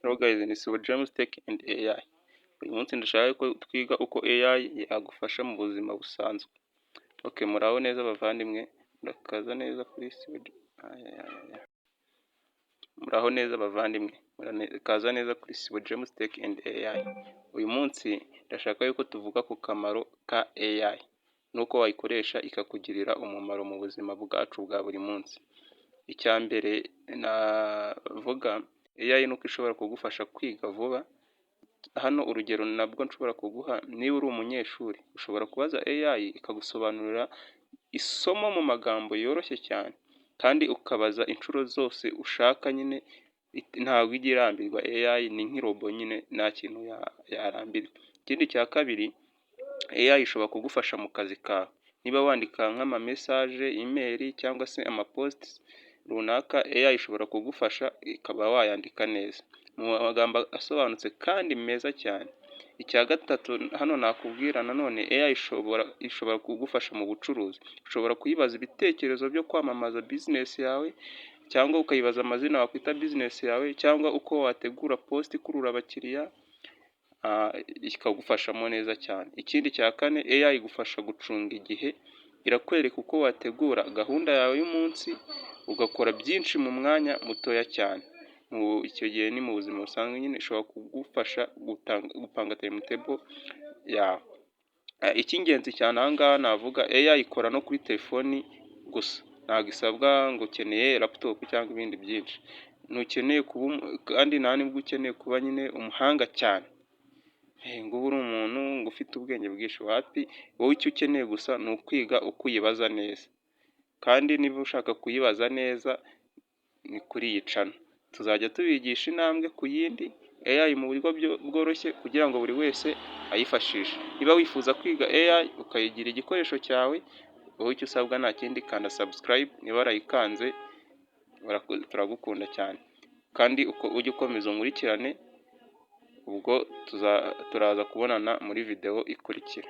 Hello guys, ni Sibo James Tech and AI. Uyu munsi ndashaka ko twiga uko AI yagufasha mu buzima busanzwe. Okay, muraho neza bavandimwe, murakaza neza kuri Sibo. Muraho neza bavandimwe, murakaza neza kuri Sibo James Tech and AI. Uyu munsi ndashaka yuko tuvuga ku kamaro ka AI n'uko wayikoresha ikakugirira umumaro mu buzima bwacu bwa buri munsi. Icya mbere navuga, AI ni uko ishobora kugufasha kwiga vuba. Hano urugero nabwo nshobora kuguha, niba uri umunyeshuri, ushobora kubaza AI ikagusobanurira isomo mu magambo yoroshye cyane, kandi ukabaza inshuro zose ushaka nyine, ntabwo ijya irambirwa. AI ni nk'irobo nyine, nta kintu yarambirwa. Ikindi cya kabiri, AI ishobora kugufasha mu kazi kawe. Niba wandika nk'ama message, email cyangwa se ama post runaka, AI ishobora kugufasha ikaba wayandika neza mu magambo asobanutse kandi meza cyane. Icya gatatu hano nakubwira nanone, AI ishobora kugufasha mu bucuruzi. Ushobora kuyibaza ibitekerezo byo kwamamaza business yawe, cyangwa ukayibaza amazina wakwita business yawe, cyangwa uko wategura post ikurura abakiriya, ikagufashamo neza cyane. Ikindi cya kane, AI igufasha gucunga igihe, irakwereka uko wategura gahunda yawe y'umunsi, ugakora byinshi mu mwanya mutoya cyane. Icyo gihe ni mu buzima busanzwe nyine, ishobora kugufasha gupanga timetable yawe. Icy'ingenzi cyane aha ngaha navuga, AI ikora no kuri telefoni gusa, ntabwo isabwa ngo ukeneye laptop cyangwa ibindi byinshi. Ntukeneye kuba, kandi nta nubwo ukeneye kuba nyine umuhanga cyane ngo ube uri umuntu ngo ufite ubwenge bwinshi, wapi. Wowe icyo ukeneye gusa ni ukwiga uko uyibaza neza, kandi niba ushaka kuyibaza neza ni kuri iyi channel. Tuzajya tubigisha intambwe ku yindi AI mu buryo bworoshye kugira ngo buri wese ayifashishe. Niba wifuza kwiga AI ukayigira igikoresho cyawe, wowe icyo usabwa nta kindi, kanda subscribe. Niba warayikanze, turagukunda cyane, kandi ujye ukomeza unkurikirane. Ubwo turaza kubonana muri video ikurikira.